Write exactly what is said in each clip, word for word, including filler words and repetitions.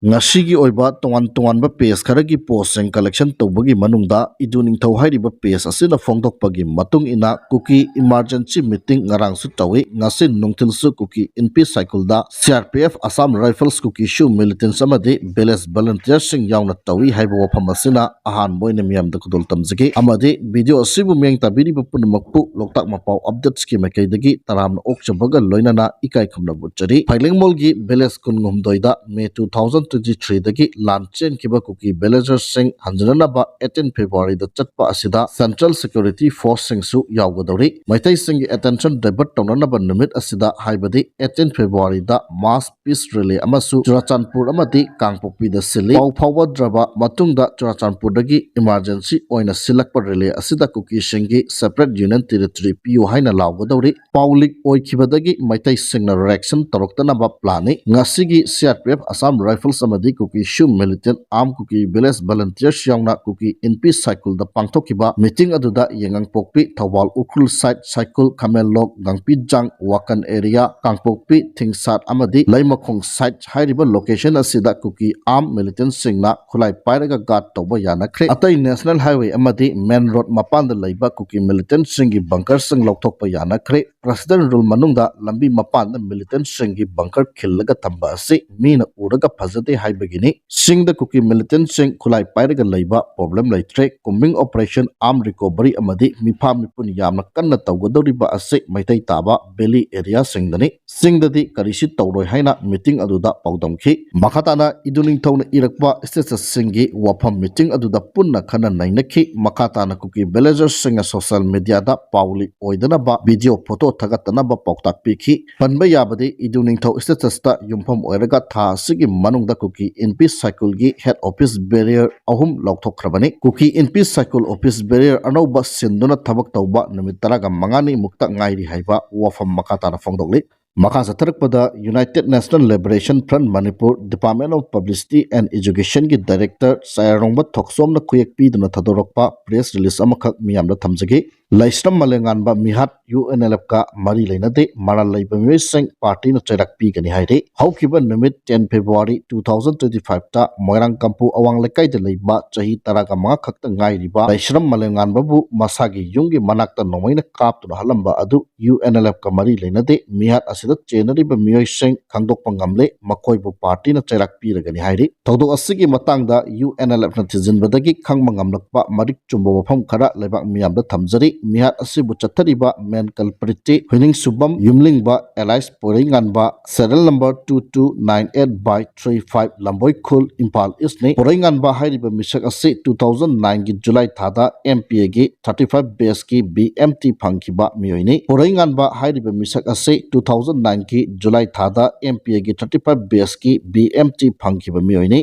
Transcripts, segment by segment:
ꯉꯁꯤꯒꯤ ꯑꯣꯏꯕ ꯇꯣꯉꯥꯟ ꯇꯣꯉꯥꯟꯕ ꯄꯦꯖ ꯈꯔꯒꯤ ꯄꯣꯁꯁꯤꯡ ꯀꯂꯦꯛꯁꯟ ꯇꯧꯕꯒꯤ ꯃꯅꯨꯡꯗ ꯏꯗꯨ ꯅꯤꯡꯊꯧ ꯍꯥꯏꯔꯤꯕ ꯄꯦꯖ ꯑꯁꯤꯅ ꯐꯣꯡꯗꯣꯛꯄꯒꯤ ꯃꯇꯨꯡ ꯏꯟꯅ ꯀꯨꯀꯤ ꯏꯃꯥꯔꯖꯦꯟꯁꯤ ꯃꯤꯇꯤꯡ ꯉꯔꯥꯡꯁꯨ ꯇꯧꯏ, ꯉꯁꯤ ꯅꯨꯡꯊꯤꯜꯁꯨ ꯀꯨꯀꯤ ꯏꯟꯄꯤ ꯁꯥꯏꯀꯜꯗ C R P F, Assam rifles, Kuki ꯁꯨ ꯃꯤꯂꯤꯇꯦꯟꯁ ꯑꯃꯗꯤ ꯚꯤꯂꯦꯖ ꯚꯣꯂꯨꯟꯇꯤꯌꯔꯁꯤꯡ ꯌꯥꯎꯅ ꯇꯧꯏ ꯍꯥꯏꯕ ꯋꯥꯐꯝ ꯑꯁꯤꯅ ꯑꯍꯥꯟꯕ ꯑꯣꯏꯅ ꯃꯤꯌꯥꯝꯗ ꯈꯨꯗꯣꯜ ꯇꯝꯖꯒꯦ꯫ ꯑꯃꯗꯤ ꯚꯤꯗꯤꯑꯣ ꯑꯁꯤꯕꯨ ꯃꯤꯠꯌꯦꯡ ꯇꯥꯕꯤꯔꯤꯕ ꯄꯨꯝꯅꯃꯛꯄꯨ ꯂꯣꯛꯇꯥꯛ ꯃꯄꯥꯎ ꯑꯞꯗꯦꯠꯁꯀꯤ ꯃꯥꯏꯀꯩꯗꯒꯤ ꯇꯔꯥꯝꯅ ꯑꯣꯛꯆꯕꯒ ꯂꯣꯏꯅꯅ ꯏꯀꯥꯏ ꯈꯨꯝꯅꯕ ꯎꯠꯆꯔꯤ꯫ ꯐꯥꯏꯂꯦꯡꯃꯣꯜꯒꯤ ꯚꯤꯂꯦꯖ ꯀꯨꯟꯍꯨꯝꯗꯣꯏꯗ ꯃꯦ ꯇꯨ ꯊꯥꯎꯖꯟ ꯇ꯭ꯋꯦꯟꯇꯤ ꯊ꯭ꯔꯤꯗꯒꯤ ꯂꯥꯟ ꯆꯦꯟꯈꯤꯕ ꯀꯨꯀꯤ ꯚꯤꯂꯦꯖꯔꯁꯤꯡ ꯍꯟꯖꯤꯟꯅꯅꯕ ꯑꯩꯠꯇꯤꯟ ꯐꯦꯕ꯭ꯔꯨꯋꯥꯔꯤꯗ ꯆꯠꯄ ꯑꯁꯤꯗ ꯁꯦꯟꯇ꯭ꯔꯦꯜ ꯁꯦꯀ꯭ꯌꯨꯔꯤꯇꯤ ꯐꯣꯔꯁꯁꯤꯡꯁꯨ ꯌꯥꯎꯒꯗꯧꯔꯤ꯫ ꯃꯩꯇꯩꯁꯤꯡꯒꯤ ꯑꯦꯇꯦꯟꯁꯟ ꯗꯥꯏꯚꯔꯠ ꯇꯧꯅꯅꯕ ꯅꯨꯃꯤꯠ ꯑꯁꯤꯗ, ꯍꯥꯏꯕꯗꯤ ꯑꯩꯠꯇꯤꯟ ꯐꯦꯕ꯭ꯔꯨꯋꯥꯔꯤꯗ, ꯃꯥꯁ ꯄꯤꯁ ꯔꯦꯂꯤ ꯑꯃꯁꯨ ꯆꯨꯔꯥꯆꯥꯟꯄꯨꯔ ꯑꯃꯗꯤ ꯀꯥꯡꯄꯣꯛꯄꯤꯗ ꯁꯤꯜꯂꯤ꯫ ꯄꯥꯎ ꯐꯥꯎꯅꯗ꯭ꯔꯕ ꯃꯇꯨꯡꯗ ꯆꯨꯔꯥꯆꯥꯟꯄꯨꯔꯗꯒꯤ ꯏꯃꯥꯔꯖꯦꯟꯁꯤ ꯑꯣꯏꯅ ꯁꯤꯜꯂꯛꯄ ꯔꯦꯂꯤ ꯑꯁꯤꯗ ꯀꯨꯀꯤꯁꯤꯡꯒꯤ ꯁꯦꯄꯔꯦꯠ ꯌꯨꯅꯤꯌꯟ ꯇꯦꯔꯤꯇꯣꯔꯤ ꯄꯤꯌꯨ ꯍꯥꯏꯅ ꯂꯥꯎꯒꯗꯧꯔꯤ꯫ ꯄꯥꯎ ꯂꯤꯛ ꯑꯣꯏꯈꯤꯕꯗꯒꯤ ꯃꯩꯇꯩꯁꯤꯡꯅ ꯔꯤꯌꯦꯛꯁꯟ ꯇꯧꯔꯛꯇꯅꯕ ꯄ꯭ꯂꯥꯟꯅꯤ꯫ ꯉꯁꯤꯒꯤ ꯁꯤ R P F, Assam rifles ꯑꯃꯗꯤ ꯀꯨꯀꯤ ꯁꯨ ꯃꯤꯂꯤꯇꯦꯟ ꯑꯥꯔꯝ ꯀꯨꯀꯤ ꯚꯤꯂꯦꯖ ꯚꯣꯂꯨꯟꯇꯤꯌꯔꯁ ꯌꯥꯎꯅ ꯀꯨꯀꯤ ꯏꯟꯄꯤ ꯁꯥꯏꯀꯜꯗ ꯄꯥꯡꯊꯣꯛꯈꯤꯕ ꯃꯤꯇꯤꯡ ꯑꯗꯨꯗ ꯌꯥꯏꯉꯪꯄꯣꯛꯄꯤ, Thoubal Ukhrul side cycle, Khamenlok, Gangpijang, Wakan area, Kangpokpi, Thingsat ꯑꯃꯗꯤ ꯂꯩꯃꯈꯣꯡ ꯁꯥꯏꯠ ꯍꯥꯏꯔꯤꯕ ꯂꯣꯀꯦꯁꯟ ꯑꯁꯤꯗ ꯀꯨꯀꯤ ꯑꯥꯔꯝ ꯃꯤꯂꯤꯇꯦꯟꯁꯤꯡꯅ ꯈꯨꯠꯂꯥꯏ ꯄꯥꯏꯔꯒ ꯒꯥꯔꯗ ꯇꯧꯕ ꯌꯥꯅꯈ꯭ꯔꯦ꯫ ꯑꯇꯩ ꯅꯦꯁꯅꯦꯜ ꯍꯥꯏꯋꯦ ꯑꯃꯗꯤ ꯃꯦꯟ ꯔꯣꯗ ꯃꯄꯥꯟꯗ ꯂꯩꯕ ꯀꯨꯀꯤ ꯃꯤꯂꯤꯇꯦꯟꯁꯤꯡꯒꯤ ꯕꯪꯀꯔꯁꯤꯡ ꯂꯧꯊꯣꯛꯄ ꯌꯥꯅꯈ꯭ꯔꯦ꯫ ꯄ꯭ꯔꯦꯁꯤꯗꯦꯟ ꯔꯨꯜ ꯃꯅꯨꯡꯗ ꯂꯝꯕꯤ ꯃꯄꯥꯟꯗ ꯃꯤꯂꯤꯇꯦꯟꯁꯤꯡꯒꯤ ꯕꯪꯀꯔ ꯈꯤꯜꯂꯒ ꯊꯝꯕ ꯑꯁꯤ ꯃꯤꯅ ꯎꯔꯒ ꯐꯖꯗꯦ ꯍꯥꯏꯕꯒꯤꯅꯤ꯫ ꯆꯤꯡꯗ ꯀꯨꯀꯤ ꯃꯤꯂꯤꯇꯦꯟꯁꯤꯡ ꯈꯨꯠꯂꯥꯏ ꯄꯥꯏꯔꯒ ꯂꯩꯕ ꯄ꯭ꯔꯣꯕ꯭ꯂꯦꯝ ꯂꯩꯇ꯭ꯔꯦ꯫ ꯀꯨꯝꯕꯤꯡ ꯑꯣꯄꯔꯦꯁꯟ, ꯑꯥꯔꯝ ꯔꯤꯀꯣꯚꯔꯤ ꯑꯃꯗꯤ ꯃꯤꯐꯥ ꯃꯤꯄꯨꯟ ꯌꯥꯝꯅ ꯀꯟꯅ ꯇꯧꯒꯗꯧꯔꯤꯕ ꯑꯁꯤ ꯃꯩꯇꯩ ꯇꯥꯕ ꯚꯦꯂꯤ ꯑꯦꯔꯤꯌꯥꯁꯤꯡꯗꯅꯤ꯫ ꯆꯤꯡꯗꯗꯤ ꯀꯔꯤꯁꯨ ꯇꯧꯔꯣꯏ ꯍꯥꯏꯅ ꯃꯤꯇꯤꯡ ꯑꯗꯨꯗ ꯄꯥꯎꯗꯝꯈꯤ꯫ ꯃꯈꯥ ꯇꯥꯅ ꯏꯗꯨ ꯅꯤꯡꯊꯧꯅ ꯏꯔꯛꯄ ꯁ꯭ꯇꯦꯇꯁꯁꯤꯡꯒꯤ ꯋꯥꯐꯝ ꯃꯤꯇꯤꯡ ꯑꯗꯨꯗ ꯄꯨꯟꯅ ꯈꯟꯅ ꯅꯩꯅꯈꯤ꯫ ꯃꯈꯥ ꯇꯥꯅ ꯀꯨꯀꯤ ꯚꯤꯂꯦꯖꯔꯁꯤꯡꯅ ꯁꯣꯁꯤꯌꯦꯜ ꯃꯤꯗꯤꯌꯥꯗ ꯄꯥꯎ ꯂꯤꯛ ꯑꯣꯏꯗꯅꯕ ꯚꯤꯗꯤꯑꯣ ꯐꯣꯇꯣ ꯊꯥꯒꯠꯇꯅꯕ ꯄꯥꯎꯇꯥꯛ ꯄꯤꯈꯤ꯫ ꯄꯟꯕ ꯌꯥꯕꯗꯤ, ꯏꯗꯨ ꯅꯤꯡꯊꯧ ꯁ꯭ꯇꯦꯇꯁꯇ ꯌꯨꯝꯐꯝ ꯑꯣꯏꯔꯒ ꯊꯥ ꯑꯁꯤꯒꯤ ꯃꯅꯨꯡꯗ ꯀꯨꯀꯤ ꯏꯟꯄꯤ ꯁꯥꯏꯀꯜꯒꯤ ꯍꯦꯗ ꯑꯣꯐꯤꯁ ꯕꯦꯔꯤꯌꯔ ꯑꯍꯨꯝ ꯂꯧꯊꯣꯛꯈ꯭ꯔꯕꯅꯤ꯫ ꯀꯨꯀꯤ ꯏꯟꯄꯤ ꯁꯥꯏꯀꯜ ꯑꯣꯐꯤꯁ ꯕꯦꯔꯤꯌꯔ ꯑꯅꯧꯕ ꯁꯤꯟꯗꯨꯅ ꯊꯕꯛ ꯇꯧꯕ ꯅꯨꯃꯤꯠ ꯇꯔꯥꯒ ꯃꯉꯥꯅꯤꯃꯨꯛꯇ ꯉꯥꯏꯔꯤ ꯍꯥꯏꯕ ꯋꯥꯐꯝ ꯃꯈꯥ ꯇꯥꯅ ꯐꯣꯡꯗꯣꯛꯂꯤ꯫ ꯃꯈꯥ ꯆꯠꯊꯔꯛꯄꯗ, united national liberation front Manipur, department of publicity and ꯏꯖꯨꯀꯦꯁꯟꯒꯤ ꯗꯥꯏꯔꯦꯛꯇꯔ ꯆꯥꯌꯥꯔꯣꯡꯕ ꯊꯣꯛꯆꯣꯝꯅ ꯈꯨꯌꯦꯛ ꯄꯤꯗꯨꯅ ꯊꯥꯗꯣꯔꯛꯄ ꯄ꯭ꯔꯦꯁ ꯔꯤꯂꯤꯖ ꯑꯃꯈꯛ ꯃꯤꯌꯥꯝꯗ ꯊꯝꯖꯒꯦ꯫ ꯂꯩꯁ꯭ꯔꯝ ꯃꯂꯦꯉꯥꯟꯕ ꯃꯤꯍꯥꯠ ꯌꯨ ꯑꯦꯟ ꯑꯦꯜ ꯑꯦꯐꯀ ꯃꯔꯤ ꯂꯩꯅꯗꯦ, ꯃꯔꯥꯜ ꯂꯩꯕ ꯃꯤꯑꯣꯏꯁꯤꯡ ꯄꯥꯔꯇꯤꯅ ꯆꯩꯔꯥꯛ ꯄꯤꯒꯅꯤ ꯍꯥꯏꯔꯤ꯫ ꯍꯧꯈꯤꯕ ꯅꯨꯃꯤꯠ ten February two thousand twenty five ꯇ ꯃꯣꯏꯔꯥꯡ ꯀꯝꯄꯨ ꯑꯋꯥꯡ ꯂꯩꯀꯥꯏꯗ ꯂꯩꯕ ꯆꯍꯤ ꯇꯔꯥꯒ ꯃꯉꯥ ꯈꯛꯇ ꯉꯥꯏꯔꯤꯕ ꯂꯩꯁ꯭ꯔꯝ ꯃꯂꯦꯉꯥꯟꯕꯕꯨ ꯃꯁꯥꯒꯤ ꯌꯨꯝꯒꯤ ꯃꯅꯥꯛꯇ ꯅꯣꯡꯃꯩꯅ ꯀꯥꯞꯇꯨꯅ ꯍꯥꯠꯂꯝꯕ ꯑꯗꯨ ꯌꯨ ꯑꯦꯟ ꯑꯦꯜ ꯑꯦꯐꯀ ꯃꯔꯤ ꯂꯩꯅꯗꯦ꯫ ꯃꯤꯍꯥꯠ ꯑꯁꯤꯗ ꯆꯦꯟꯅꯔꯤꯕ ꯃꯤꯑꯣꯏꯁꯤꯡ ꯈꯪꯗꯣꯛꯄ ꯉꯝꯂꯦ, ꯃꯈꯣꯏꯕꯨ ꯄꯥꯔꯇꯤꯅ ꯆꯩꯔꯥꯛ ꯄꯤꯔꯒꯅꯤ ꯍꯥꯏꯔꯤ꯫ ꯊꯧꯗꯣꯛ ꯑꯁꯤꯒꯤ ꯃꯇꯥꯡꯗ ꯌꯨ ꯑꯦꯟ ꯑꯦꯜ ꯑꯦꯐꯅ ꯊꯤꯖꯤꯟꯕꯗꯒꯤ ꯈꯪꯕ ꯉꯝꯂꯛꯄ ꯃꯔꯤꯛ ꯆꯨꯝꯕ ꯋꯥꯐꯝ ꯈꯔ ꯂꯩꯕꯥꯛ ꯃꯤꯌꯥꯝꯗ ꯊꯝꯖꯔꯤ꯫ ꯃꯤꯍꯥꯠ ꯑꯁꯤꯕꯨ ꯆꯠꯊꯔꯤꯕ main culprit T Huiningsubam Yumlingba alias Poireinganba, serial number two two nine eight by three five, Lamboi Khul, Imphal ꯏꯁ꯭ꯠꯅꯤ꯫ ꯄꯣꯏꯔꯩꯉꯥꯟꯕ ꯍꯥꯏꯔꯤꯕ ꯃꯤꯁꯛ ꯑꯁꯤ two thousand nine ꯒꯤ July ꯊꯥꯗ M P A ꯒꯤ thirty five batch ꯀꯤ B M T ꯐꯪꯈꯤꯕ ꯃꯤꯑꯣꯏꯅꯤ꯫ ꯄꯣꯏꯔꯩꯉꯥꯟꯕ ꯍꯥꯏꯔꯤꯕ ꯃꯤꯁꯛ ꯑꯁꯤ two thousand nine ꯒꯤ July ꯊꯥꯗ M P A ꯒꯤ thirty five batch ꯀꯤ B M T ꯐꯪꯈꯤꯕ ꯃꯤꯑꯣꯏꯅꯤ꯫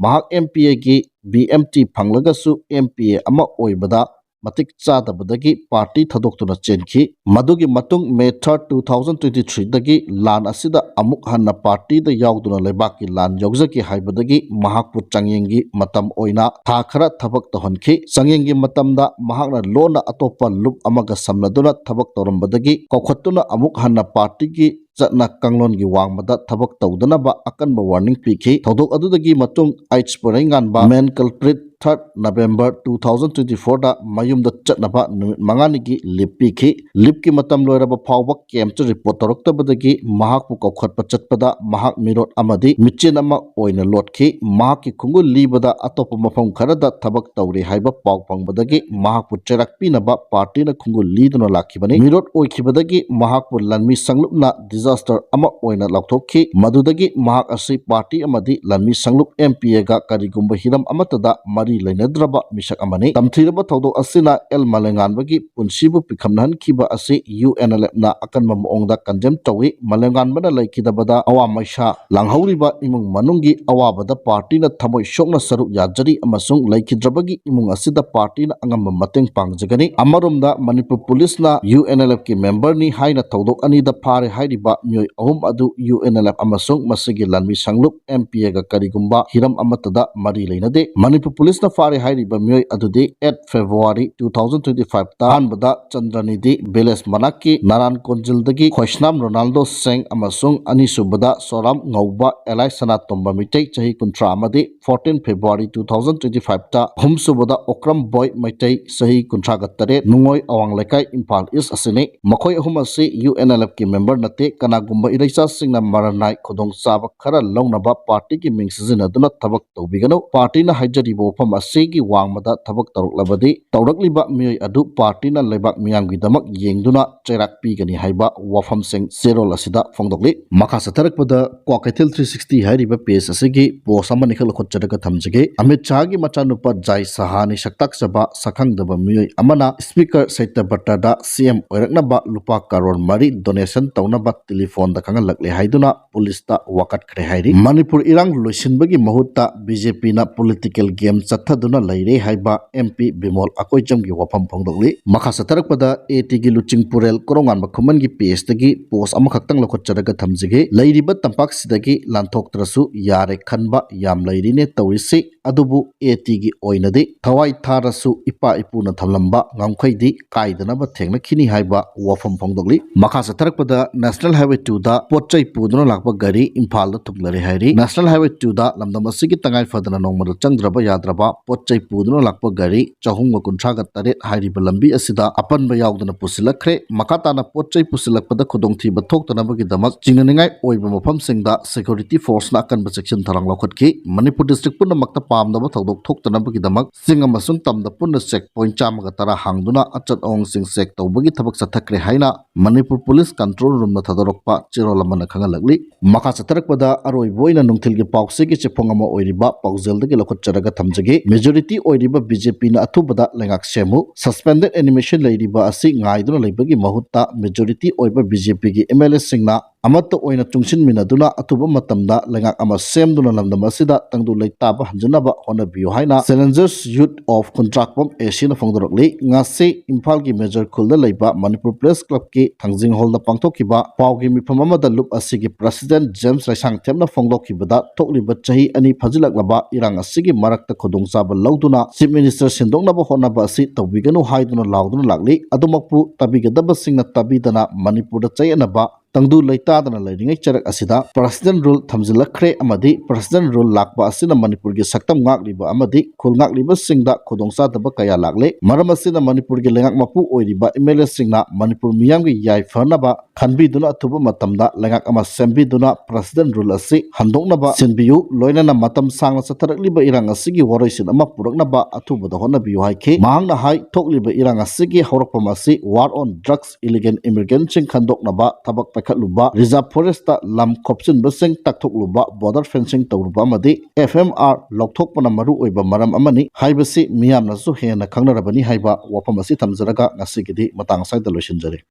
ꯃꯍꯥꯛ M P A ꯒꯤ B M T ꯐꯪꯂꯒꯁꯨ M P A ꯑꯃ ꯑꯣꯏꯕꯗ ꯃꯇꯤꯛ ꯆꯥꯗꯕꯗꯒꯤ ꯄꯥꯔꯇꯤ ꯊꯥꯗꯣꯛꯇꯨꯅ ꯆꯦꯟꯈꯤ꯫ ꯃꯗꯨꯒꯤ ꯃꯇꯨꯡ May third, two thousand twenty three ꯗꯒꯤ ꯂꯥꯟ ꯑꯁꯤꯗ ꯑꯃꯨꯛ ꯍꯟꯅ ꯄꯥꯔꯇꯤꯗ ꯌꯥꯎꯗꯨꯅ ꯂꯩꯕꯥꯛꯀꯤ ꯂꯥꯟ ꯌꯥꯎꯖꯒꯦ ꯍꯥꯏꯕꯗꯒꯤ ꯃꯍꯥꯛꯄꯨ ꯆꯥꯡꯌꯦꯡꯒꯤ ꯃꯇꯝ ꯑꯣꯏꯅ ꯊꯥ ꯈꯔ ꯊꯕꯛ ꯇꯧꯍꯟꯈꯤ꯫ ꯆꯥꯡꯌꯦꯡꯒꯤ ꯃꯇꯝꯗ ꯃꯍꯥꯛꯅ ꯂꯣꯟꯅ ꯑꯇꯣꯞꯄ ꯂꯨꯞ ꯑꯃꯒ ꯁꯝꯅꯗꯨꯅ ꯊꯕꯛ ꯇꯧꯔꯝꯕꯗꯒꯤ ꯀꯧꯈꯠꯇꯨꯅ ꯑꯃꯨꯛ ꯍꯟꯅ ꯄꯥꯔꯇꯤꯒꯤ ꯆꯠꯅ ꯀꯥꯡꯂꯣꯟꯒꯤ ꯋꯥꯡꯃꯗ ꯊꯕꯛ ꯇꯧꯗꯅꯕ ꯑꯀꯟꯕ warning ꯄꯤꯈꯤ꯫ ꯊꯧꯗꯣꯛ ꯑꯗꯨꯗꯒꯤ ꯃꯇꯨꯡ H Poireinganba, main culprit, third November two thousand twenty four ꯗ ꯃꯌꯨꯝꯗ ꯆꯠꯅꯕ ꯅꯨꯃꯤꯠ ꯃꯉꯥꯅꯤꯒꯤ leave ꯄꯤꯈꯤ꯫ Leave ꯀꯤ ꯃꯇꯝ ꯂꯣꯏꯔꯕ ꯐꯥꯎꯕ ꯀꯩꯝꯇ report ꯇꯧꯔꯛꯇꯕꯗꯒꯤ ꯃꯍꯥꯛꯄꯨ ꯀꯧꯈꯠꯄ ꯆꯠꯄꯗ ꯃꯍꯥꯛ ꯃꯤꯔꯣꯠ ꯑꯃꯗꯤ ꯃꯤꯆꯦꯟ ꯑꯃ ꯑꯣꯏꯅ ꯂꯣꯠꯈꯤ꯫ ꯃꯍꯥꯛꯀꯤ ꯈꯣꯡꯒꯨꯜ ꯂꯤꯕꯗ ꯑꯇꯣꯞꯄ ꯃꯐꯝ ꯈꯔꯗ ꯊꯕꯛ ꯇꯧꯔꯤ ꯍꯥꯏꯕ ꯄꯥꯎ ꯐꯪꯕꯗꯒꯤ ꯃꯍꯥꯛꯄꯨ ꯆꯩꯔꯥꯛ ꯄꯤꯅꯕ ꯄꯥꯔꯇꯤꯅ ꯈꯣꯡꯒꯨꯜ ꯂꯤꯗꯨꯅ ꯂꯥꯛꯈꯤꯕꯅꯤ꯫ ꯃꯤꯔꯣꯠ ꯑꯣꯏꯈꯤꯕꯗꯒꯤ ꯃꯍꯥꯛꯄꯨ ꯂꯥꯟꯃꯤ ꯁꯪꯂꯨꯞꯅ disaster ꯑꯃ ꯑꯣꯏꯅ ꯂꯥꯎꯊꯣꯛꯈꯤ꯫ ꯃꯗꯨꯗꯒꯤ ꯃꯍꯥꯛ ꯑꯁꯤ ꯄꯥꯔꯇꯤ ꯑꯃꯗꯤ ꯂꯥꯟꯃꯤ ꯁꯪꯂꯨꯞ M P A ꯒ ꯀꯔꯤꯒꯨꯝꯕ ꯍꯤꯔꯝ ꯑꯃꯠꯇꯗ ꯃꯔꯤ ꯂꯩꯅꯗ꯭ꯔꯕ ꯃꯤꯁꯛ ꯑꯃꯅꯤ꯫ ꯇꯝꯊꯤꯔꯕ ꯊꯧꯗꯣꯛ ꯑꯁꯤꯅ ꯑꯦꯜ ꯃꯂꯦꯉꯥꯟꯕꯒꯤ ꯄꯨꯟꯁꯤꯕꯨ ꯄꯤꯈꯝꯅꯍꯟꯈꯤꯕ ꯑꯁꯤ U N L F ꯅ ꯑꯀꯟꯕ ꯃꯑꯣꯡꯗ condemn ꯇꯧꯏ꯫ ꯃꯂꯦꯉꯥꯟꯕꯅ ꯂꯩꯈꯤꯗꯕꯗ ꯑꯋꯥ ꯃꯩꯁꯥ ꯂꯥꯡꯍꯧꯔꯤꯕ ꯏꯃꯨꯡ ꯃꯅꯨꯡꯒꯤ ꯑꯋꯥꯕꯗ ꯄꯥꯔꯇꯤꯅ ꯊꯃꯣꯏ ꯁꯣꯛꯅ ꯁꯔꯨꯛ ꯌꯥꯖꯔꯤ ꯑꯃꯁꯨꯡ ꯂꯩꯈꯤꯗ꯭ꯔꯕꯒꯤ ꯏꯃꯨꯡ ꯑꯁꯤꯗ ꯄꯥꯔꯇꯤꯅ ꯑꯉꯝꯕ ꯃꯇꯦꯡ ꯄꯥꯡꯖꯒꯅꯤ꯫ ꯑꯃꯔꯣꯝꯗ ꯃꯅꯤꯄꯨꯔ ꯄꯨꯂꯤꯁꯅ U N L F ꯀꯤ member ꯅꯤ ꯍꯥꯏꯅ ꯊꯧꯗꯣꯛ ꯑꯅꯤꯗ ꯐꯥꯔꯦ ꯍꯥꯏꯔꯤꯕ ꯃꯤꯑꯣꯏ ꯑꯍꯨꯝ ꯑꯗꯨ U N L F ꯑꯃꯁꯨꯡ ꯃꯁꯤꯒꯤ ꯂꯥꯟꯃꯤ ꯁꯪꯂꯨꯞ M P A ꯒ ꯀꯔꯤꯒꯨꯝꯕ ꯍꯤꯔꯝ ꯑꯃꯠꯇꯗ ꯃꯔꯤ ꯂꯩꯅꯗꯦ꯫ ꯃꯅꯤꯄꯨꯔ ꯄꯨꯂꯤꯁ ꯂꯤꯁꯇ ꯐꯥꯔꯦ ꯍꯥꯏꯔꯤꯕ ꯃꯤꯑꯣꯏ ꯑꯗꯨꯗꯤ eight February two thousand twenty five ꯇ ꯑꯍꯥꯟꯕꯗ ꯆꯟꯗ꯭ꯔꯅꯤꯗꯤ ꯚꯤꯂꯦꯖ ꯃꯅꯥꯛꯀꯤ ꯅꯥꯔꯥꯟ ꯀꯣꯟꯖꯤꯜꯗꯒꯤ ꯈꯣꯏꯁꯅꯥꯝ ꯔꯣꯅꯥꯜꯗꯣ ꯁꯦꯡ ꯑꯃꯁꯨꯡ ꯑꯅꯤꯁꯨꯕꯗ ꯁꯣꯔꯥꯝ ꯉꯧꯕ ꯑꯦꯂꯥꯏ ꯁꯅꯥꯇꯣꯝꯕ ꯃꯤꯇꯩ ꯆꯍꯤ ꯀꯨꯟꯊ꯭ꯔꯥ ꯑꯃꯗꯤ fourteen February two thousand twenty five ꯇ ꯑꯍꯨꯝꯁꯨꯕꯗ ꯑꯣꯀ꯭ꯔꯝ ꯕꯣꯏ ꯃꯩꯇꯩ ꯆꯍꯤ ꯀꯨꯟꯊ꯭ꯔꯥꯒ ꯇꯔꯦꯠ ꯅꯨꯡꯉꯣꯏ ꯑꯋꯥꯡ ꯂꯩꯀꯥꯏ ꯏꯝꯐꯥꯜ ꯏꯁ ꯑꯁꯤꯅꯤ꯫ ꯃꯈꯣꯏ ꯑꯍꯨꯝ ꯑꯁꯤ UNLF ꯀꯤ ꯃꯦꯝꯕꯔ ꯅꯠꯇꯦ꯫ ꯀꯅꯥꯒꯨꯝꯕ ꯏꯔꯩꯆꯥꯁꯤꯡꯅ ꯃꯔꯟ ꯅꯥꯏ ꯈꯨꯗꯣꯡꯆꯥꯕ ꯈꯔ ꯂꯧꯅꯕ ꯄꯥꯔꯇꯤꯒꯤ ꯃꯤꯡ ꯁꯤꯖꯤꯟꯅꯗꯨꯅ ꯊꯕꯛ ꯇꯧꯕꯤꯒꯅꯨ꯫ ꯄꯥꯔꯇꯤꯅ ꯍꯥꯏꯖꯔꯤꯕ ꯋꯥꯐꯝ ꯑꯁꯤꯒꯤ ꯋꯥꯡꯃꯗ ꯊꯕꯛ ꯇꯧꯔꯛꯂꯕꯗꯤ ꯇꯧꯔꯛꯂꯤꯕ ꯃꯤꯑꯣꯏ ꯑꯗꯨ ꯄꯥꯔꯇꯤꯅ ꯂꯩꯕꯥꯛ ꯃꯤꯌꯥꯝꯒꯤꯗꯃꯛ ꯌꯦꯡꯗꯨꯅ ꯆꯩꯔꯥꯛ ꯄꯤꯒꯅꯤ ꯍꯥꯏꯕ ꯋꯥꯐꯝꯁꯤꯡ ꯆꯦꯔꯣꯜ ꯑꯁꯤꯗ ꯐꯣꯡꯗꯣꯛꯂꯤ꯫ ꯃꯈꯥ ꯆꯠꯊꯔꯛꯄꯗ ꯀ꯭ꯋꯥꯀꯩꯊꯦꯜ three sixty ꯍꯥꯏꯔꯤꯕ ꯄꯦꯖ ꯑꯁꯤꯒꯤ ꯄꯣꯁ ꯑꯃꯅꯤꯈꯛ ꯂꯧꯈꯠꯆꯔꯒ ꯊꯝꯖꯒꯦ꯫ ꯑꯃꯤꯠ ꯁꯥꯍꯒꯤ ꯃꯆꯥꯅꯨꯄꯥ ꯖꯥꯏ ꯁꯥꯍꯥꯅꯤ ꯁꯛꯇꯥꯛꯆꯕ ꯁꯛꯈꯪꯗꯕ ꯃꯤꯑꯣꯏ ꯑꯃꯅ ꯁ꯭ꯄꯤꯀꯔ ꯁꯩꯇꯕ꯭ꯔꯇꯗ CM ꯑꯣꯏꯔꯛꯅꯕ ꯂꯨꯄꯥ ꯀꯔꯣꯔ ꯃꯔꯤ ꯗꯣꯅꯦꯁꯟ ꯇꯧꯅꯕ ꯇꯦꯂꯤꯐꯣꯟꯗ ꯈꯪꯍꯜꯂꯛꯂꯦ ꯍꯥꯏꯗꯨꯅ ꯄꯨꯂꯤꯁꯇ ꯋꯥꯀꯠꯈ꯭ꯔꯦ ꯍꯥꯏꯔꯤ꯫ ꯃꯅꯤꯄꯨꯔ ꯏꯔꯥꯡ ꯂꯣꯏꯁꯤꯟꯕꯒꯤ ꯃꯍꯨꯠꯇ BJPꯅ ꯄꯣꯂꯤꯇꯤꯀꯦꯜ ꯒꯦꯝ ꯆꯠꯊꯗꯨꯅ ꯂꯩꯔꯦ ꯍꯥꯏꯕ MP ꯕꯤꯃꯣꯜ ꯑꯀꯣꯏꯆꯝꯒꯤ ꯋꯥꯐꯝ ꯐꯣꯡꯗꯣꯛꯂꯤ꯫ ꯃꯈꯥ ꯆꯠꯊꯔꯛꯄꯗ ATꯒꯤ ꯂꯨꯆꯤꯡꯄꯨꯔꯦꯜ ꯀꯣꯔꯧꯉꯥꯟꯕ ꯈꯨꯃꯟꯒꯤ ꯄꯦꯖꯇꯒꯤ ꯄꯣꯁ ꯑꯃꯈꯛꯇꯪ ꯂꯧꯈꯠꯆꯔꯒ ꯊꯝꯖꯒꯦ꯫ ꯂꯩꯔꯤꯕ ꯇꯝꯄꯥꯛꯁꯤꯗꯒꯤ ꯂꯥꯟꯊꯣꯛꯇ꯭ꯔꯁꯨ ꯌꯥꯔꯦ ꯈꯟꯕ ꯌꯥꯝ ꯂꯩꯔꯤꯅꯦ ꯇꯧꯔꯤꯁꯤ꯫ ꯑꯗꯨꯕꯨ ATꯒꯤ ꯑꯣꯏꯅꯗꯤ ꯊꯋꯥꯏ ꯊꯥꯔꯁꯨ ꯏꯄꯥ ꯏꯄꯨꯅ ꯊꯝꯂꯝꯕ ꯉꯝꯈꯩꯗꯤ ꯀꯥꯏꯗꯅꯕ ꯊꯦꯡꯅꯈꯤꯅꯤ ꯍꯥꯏꯕ ꯋꯥꯐꯝ ꯐꯣꯡꯗꯣꯛꯂꯤ꯫ ꯃꯈꯥ ꯆꯠꯊꯔꯛꯄꯗ National Highway twoꯗ ꯄꯣꯠ ꯆꯩ ꯄꯨꯗꯨꯅ ꯂꯥꯛꯄ ꯒꯥꯔꯤ ꯏꯝꯐꯥꯜꯗ ꯊꯨꯡꯂꯔꯦ ꯍꯥꯏꯔꯤ꯫ National Highway twoꯗ ꯂꯝꯗꯝ ꯑꯁꯤꯒꯤ ꯇꯉꯥꯏ ꯐꯗꯅ ꯅꯣꯡꯃꯗ ꯆꯪꯗ꯭ꯔꯕ ꯌꯥꯗ꯭ꯔꯕ ꯄꯣꯠ ꯆꯩ ꯄꯨꯗꯨꯅ ꯂꯥꯛꯄ ꯒꯥꯔꯤ ꯆꯍꯨꯝꯒ ꯀꯨꯟꯊ꯭ꯔꯥꯒ ꯇꯔꯦꯠ ꯍꯥꯏꯔꯤꯕ ꯂꯝꯕꯤ ꯑꯁꯤꯗ ꯑꯄꯟꯕ ꯌꯥꯎꯗꯅ ꯄꯨꯁꯤꯜꯂꯛꯈ꯭ꯔꯦ꯫ ꯃꯈꯥ ꯇꯥꯅ ꯄꯣꯠ ꯆꯩ ꯄꯨꯁꯤꯜꯂꯛꯄꯗ ꯈꯨꯗꯣꯡꯊꯤꯕ ꯊꯣꯛꯇꯅꯕꯒꯤꯗꯃꯛ ꯆꯤꯡꯅꯅꯤꯡꯉꯥꯏ ꯑꯣꯏꯕ ꯃꯐꯝꯁꯤꯡꯗ security forceꯅ ꯑꯀꯟꯕ ꯆꯦꯛꯁꯤꯟ ꯊꯧꯔꯥꯡ ꯂꯧꯈꯠꯈꯤ꯫ ꯃꯅꯤꯄꯨꯔ district ꯄꯨꯝꯅꯃꯛꯇ ꯄꯥꯝꯗꯕ ꯊꯧꯗꯣꯛ ꯊꯣꯛꯇꯅꯕꯒꯤꯗꯃꯛ ꯆꯤꯡ ꯑꯃꯁꯨꯡ ꯇꯝꯗ ꯄꯨꯟꯅ check point ꯆꯥꯝꯃꯒ ꯇꯔꯥ ꯍꯥꯡꯗꯨꯅ ꯑꯆꯠ ꯑꯋꯣꯡꯁꯤꯡ check ꯇꯧꯕꯒꯤ ꯊꯕꯛ ꯆꯠꯊꯈ꯭ꯔꯦ ꯍꯥꯏꯅ ꯃꯅꯤꯄꯨꯔ ꯄꯨꯂꯤꯁ control roomꯅ ꯊꯥꯗꯣꯔꯛꯄ ꯆꯦꯔꯣꯜ ꯑꯃꯅ ꯈꯪꯍꯜꯂꯛꯂꯤ꯫ ꯃꯈꯥ ꯆꯠꯊꯔꯛꯄꯗ ꯑꯔꯣꯏꯕ ꯑꯣꯏꯅ ꯅꯨꯡꯊꯤꯜꯒꯤ ꯄꯥꯎꯆꯦꯒꯤ ꯆꯦꯐꯣꯡ ꯑꯃ ꯑꯣꯏꯔꯤꯕ ꯄꯥꯎꯖꯦꯜꯗꯒꯤ ꯂꯧꯈꯠꯆꯔꯒ ꯊꯝꯖꯒꯦ꯫ Majority ꯑꯣꯏꯔꯤꯕ BJPꯅ ꯑꯊꯨꯕꯗ ꯂꯩꯉꯥꯛ ꯁꯦꯝꯃꯨ꯫ Suspended animation ꯂꯩꯔꯤꯕ ꯑꯁꯤ ꯉꯥꯏꯗꯨꯅ ꯂꯩꯕꯒꯤ ꯃꯍꯨꯠꯇ majority ꯑꯣꯏꯕ BJPꯒꯤ MLAꯁꯤꯡꯅ ꯑꯃꯠꯇ ꯑꯣꯏꯅ ꯆꯨꯡꯁꯤꯟꯃꯤꯟꯅꯗꯨꯅ ꯑꯊꯨꯕ ꯃꯇꯝꯗ ꯂꯩꯉꯥꯛ ꯑꯃ ꯁꯦꯝꯗꯨꯅ ꯂꯝꯗꯝ ꯑꯁꯤꯗ ꯇꯪꯗꯨ ꯂꯩꯇꯥꯕ ꯍꯟꯖꯤꯟꯅꯕ ꯍꯣꯠꯅꯕꯤꯌꯨ ꯍꯥꯏꯅ Challengers Youth of ꯈꯨꯟꯗ꯭ꯔꯥꯛꯄꯝ ACꯅ ꯐꯣꯡꯗꯣꯔꯛꯂꯤ꯫ ꯉꯁꯤ ꯏꯝꯐꯥꯜꯒꯤ ꯃꯦꯖꯔ ꯈꯨꯜꯗ ꯂꯩꯕ ꯃꯅꯤꯄꯨꯔ ꯄ꯭ꯔꯦꯁ ꯀ꯭ꯂꯕꯀꯤ ꯊꯥꯡꯖꯤꯡ ꯍꯣꯜꯗ ꯄꯥꯡꯊꯣꯛꯈꯤꯕ ꯄꯥꯎꯒꯤ ꯃꯤꯐꯝ ꯑꯃꯗ ꯂꯨꯞ ꯑꯁꯤꯒꯤ ꯄ꯭ꯔꯁꯤꯗꯦꯟꯠ ꯖꯦꯝꯁ ꯂꯩꯁꯥꯡꯊꯦꯝꯅ ꯐꯣꯡꯗꯣꯛꯈꯤꯕꯗ, ꯊꯣꯛꯂꯤꯕ ꯆꯍꯤ ꯑꯅꯤ ꯐꯥꯖꯤꯜꯂꯛꯂꯕ ꯏꯔꯥꯡ ꯑꯁꯤꯒꯤ ꯃꯔꯛꯇ ꯈꯨꯗꯣꯡꯆꯥꯕ ꯂꯧꯗꯨꯅ ꯆꯤꯐ ꯃꯤꯅꯤꯁꯇꯔ ꯁꯤꯟꯗꯣꯛꯅꯕ ꯍꯣꯠꯅꯕ ꯑꯁꯤ ꯇꯧꯕꯤꯒꯅꯨ ꯍꯥꯏꯗꯨꯅ ꯂꯥꯎꯗꯨꯅ ꯂꯥꯛꯂꯤ꯫ ꯑꯗꯨꯃꯛꯄꯨ ꯇꯥꯕꯤꯒꯗꯕꯁꯤꯡꯅ ꯇꯥꯕꯤꯗꯅ ꯃꯅꯤꯄꯨꯔꯗ ꯆꯌꯦꯠꯅꯕ ꯇꯪꯗꯨ ꯂꯩꯇꯥꯗꯅ ꯂꯩꯔꯤꯉꯩ ꯆꯔꯛ ꯑꯁꯤꯗ ꯄ꯭ꯔꯁꯤꯗꯦꯟꯠ ꯔꯨꯜ ꯊꯝꯖꯤꯜꯂꯛꯈ꯭ꯔꯦ ꯑꯃꯗꯤ ꯄ꯭ꯔꯁꯤꯗꯦꯟꯠ ꯔꯨꯜ ꯂꯥꯛꯄ ꯑꯁꯤꯅ ꯃꯅꯤꯄꯨꯔꯒꯤ ꯁꯛꯇꯝ ꯉꯥꯛꯂꯤꯕ ꯑꯃꯗꯤ ꯈꯨꯜ ꯉꯥꯛꯂꯤꯕꯁꯤꯡꯗ ꯈꯨꯗꯣꯡꯆꯥꯗꯕ ꯀꯌꯥ ꯂꯥꯛꯂꯦ꯫ ꯃꯔꯝ ꯑꯁꯤꯅ ꯃꯅꯤꯄꯨꯔꯒꯤ ꯂꯩꯉꯥꯛ ꯃꯄꯨ ꯑꯣꯏꯔꯤꯕ ꯑꯦꯝ ꯑꯦꯜ ꯑꯦꯁꯤꯡꯅ ꯃꯅꯤꯄꯨꯔ ꯃꯤꯌꯥꯝꯒꯤ ꯌꯥꯏꯐꯅꯕ ꯈꯟꯕꯤꯗꯨꯅ ꯑꯊꯨꯕ ꯃꯇꯝꯗ ꯂꯩꯉꯥꯛ ꯑꯃ ꯁꯦꯝꯕꯤꯗꯨꯅ ꯄ꯭ꯔꯁꯤꯗꯦꯟꯠ ꯔꯨꯜ ꯑꯁꯤ ꯍꯟꯗꯣꯛꯅꯕ ꯁꯤꯟꯕꯤꯌꯨ꯫ ꯂꯣꯏꯅꯅ ꯃꯇꯝ ꯁꯥꯡꯅ ꯆꯠꯊꯔꯛꯂꯤꯕ ꯏꯔꯥꯡ ꯑꯁꯤꯒꯤ ꯋꯥꯔꯣꯏꯁꯤꯟ ꯑꯃ ꯄꯨꯔꯛꯅꯕ ꯑꯊꯨꯕꯗ ꯍꯣꯠꯅꯕꯤꯌꯨ ꯍꯥꯏꯈꯤ꯫ ꯃꯍꯥꯛꯅ ꯍꯥꯏ, ꯊꯣꯛꯂꯤꯕ ꯏꯔꯥꯡ ꯑꯁꯤꯒꯤ ꯍꯧꯔꯛꯐꯝ ꯑꯁꯤ ꯋꯥꯔ ꯑꯣꯟ ꯗ꯭ꯔꯛꯁ, ꯏꯂꯤꯒꯦꯜ ꯏꯃꯤꯒ꯭ꯔꯦꯟꯠꯁꯤꯡ ꯈꯟꯗꯣꯛꯅꯕ ꯊꯕꯛ ꯄꯥꯏꯈꯠꯂꯨꯕ, ꯔꯤꯖꯥꯔꯚ ꯐꯣꯔꯦꯁꯇ ꯂꯝ ꯈꯣꯞꯆꯤꯟꯕꯁꯤꯡ ꯇꯥꯛꯊꯣꯛꯂꯨꯕ, ꯕꯣꯔꯗꯔ ꯐꯦꯟꯁꯤꯡ ꯇꯧꯔꯨꯕ ꯑꯃꯗꯤ ꯑꯦꯐ ꯑꯦꯝ ꯑꯥꯔ ꯂꯧꯊꯣꯛꯄꯅ ꯃꯔꯨ ꯑꯣꯏꯕ ꯃꯔꯝ ꯑꯃꯅꯤ ꯍꯥꯏꯕꯁꯤ ꯃꯤꯌꯥꯝꯅꯁꯨ ꯍꯦꯟꯅ ꯈꯪꯅꯔꯕꯅꯤ ꯍꯥꯏꯕ ꯋꯥꯐꯝ ꯑꯁꯤ ꯊꯝꯖꯔꯒ ꯉꯁꯤꯒꯤꯗꯤ ꯃꯇꯥꯡ ꯑꯁ꯭ꯋꯥꯏꯗ ꯂꯣꯏꯁꯤꯟꯖꯔꯦ꯫